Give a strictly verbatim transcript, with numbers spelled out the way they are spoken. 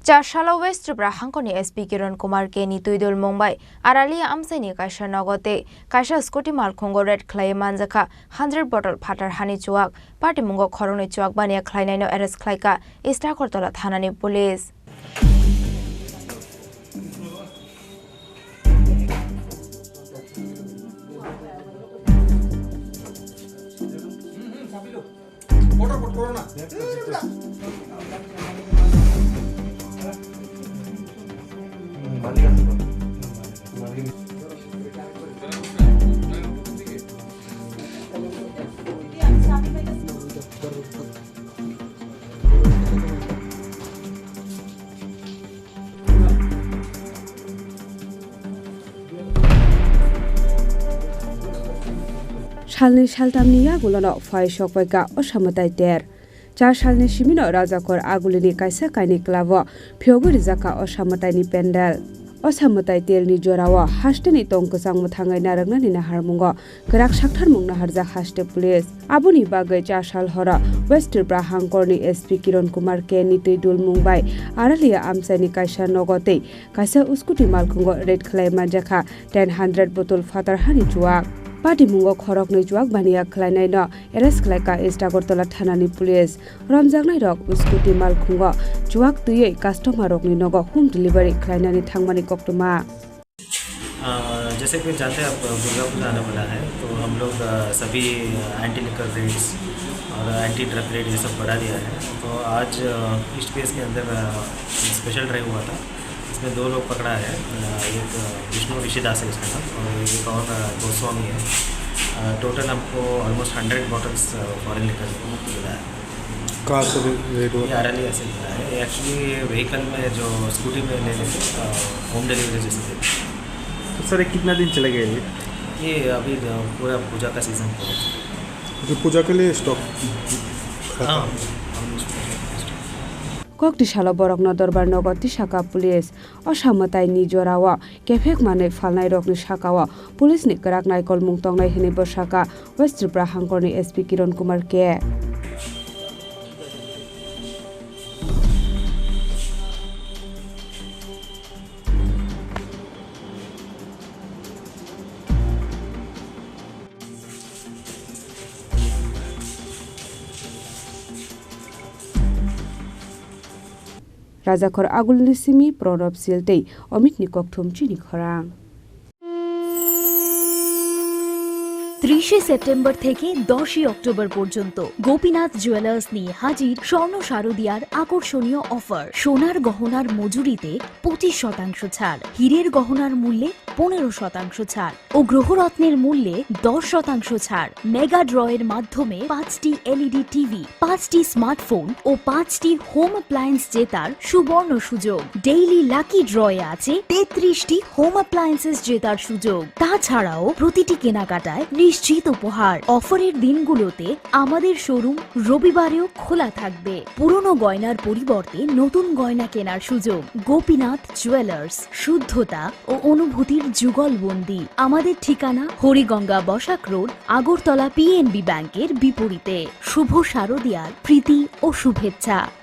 Chasalo West Tripura hangkoni S P Kiran Kumar K ni twi dulmung bai Aralia amchaini kaisa nogo tei kaisa scooty malkhungo raid khlaiwi manjakha hundred bottle phatar hani chuwak. Patimungo khoroknwi chuwak baniya khlainaino arrest khlaikha East Agartala thanani police. Salni saltamni yagulono phai sokpaikha Osa mwtai ter. Char salni simino Rajakhor Agulini kaisa kainwi club-o phiyogwi rijakha Osa mwtaini pendel. Osa mwtai terni jorao hasteni tong kwchang mwthangwi narwknani naharmungo kwrak saktharmung naharjak haste police. Aboni bagwi char sal horo West Tripura hangkorni S P Kiran Kumar K ni twi dulmung bai Aralia amchaini kaisa nogo tei kaisa scooty malkhungo raid khlai manjakha ten hundred bottle phatar hani chuwak. Patimungo khoroknwi chuwak baniya khlainaino arrest khlaikha East Agartala thanani police. Romjaknairok scooty malkhungo chuwak twiwi customer rokni nogo home delivery khlainani thangmani koktwma. अ, जैसे कि जानते हैं, आप, दुर्गा पूजा आने वाला है, तो हम लोग, अ, सभी, अ, एंटी लिकर रेड्स और एंटी ड्रग रेड, ये सब बढ़ा दिया है। तो आज, अ, ईस्ट पीएस के अंदर, अ, स्पेशल ड्राइव हुआ था, इसमें दो लोग पकड़ा है। अ, एक, अ, विष्णु ऋषिदास है उसका नाम, और एक और, अ, गोस्वामी है। अ, टोटल हमको ऑलमोस्ट हंड्रेड बॉटल्स, अ, फॉरेन लिकर मिला है। कहाँ से रेड हुआ? ये अररिया से मिला है। एक्चुअली ये व्हीकल में, जो स्कूटी में ले लेते, अ, होम डिलीवरी जैसे देते। तो सर, ये कितना दिन चलेगा ये? ये अभी, अ, पूरा पूजा का सीजन पूरा। जो पूजा के लिए स्टॉक? हाँ, ऑलमोस्ट पूजा के लिए stock. Kokti salo borokno dorbar nogo tisaka police. Osa mwtaini jorao kephek manwi phalnairokni sakao police ni kwrak naikolmung tongnai hwnwi bwsaka West Tripura hangkorni S P Kiran Kumar K. Rajakhor Agulini simi Pranab Sil tei Omitni kokthum chini khorang. ত্রিশে সেপ্টেম্বর থেকে দশই অক্টোবর পর্যন্ত গোপীনাথ জুয়েলার্স নিয়ে হাজির স্বর্ণ শারদিয়ার আকর্ষণীয় অফার। সোনার গহনার মজুরিতে পঁচিশ শতাংশ ছাড়, হীরের গহনার মূল্যে পনেরো শতাংশ ছাড় ও গ্রহরত্নের মূল্যে দশ শতাংশ ছাড়। মেগা ড্রয়ের মাধ্যমে পাঁচটি এলইডি টিভি, পাঁচটি স্মার্টফোন ও পাঁচটি হোম অ্যাপ্লায়েন্স জেতার সুবর্ণ সুযোগ। ডেইলি লাকি ড্রয়ে আছে তেত্রিশটি হোম অ্যাপ্লায়েন্সেস জেতার সুযোগ। তাছাড়াও প্রতিটি কেনাকাটায় নিশ্চিত উপহার। অফারের দিনগুলোতে আমাদের শোরুম রবিবারেও খোলা থাকবে। পুরনো গয়নার পরিবর্তে নতুন গয়না কেনার সুযোগ। গোপীনাথ জুয়েলার্স, শুদ্ধতা ও অনুভূতির যুগলবন্দি। আমাদের ঠিকানা হরিগঙ্গা বসাক রোড, আগরতলা পিএনবি ব্যাংকের বিপরীতে। শুভ শারদিয়ার প্রীতি ও শুভেচ্ছা।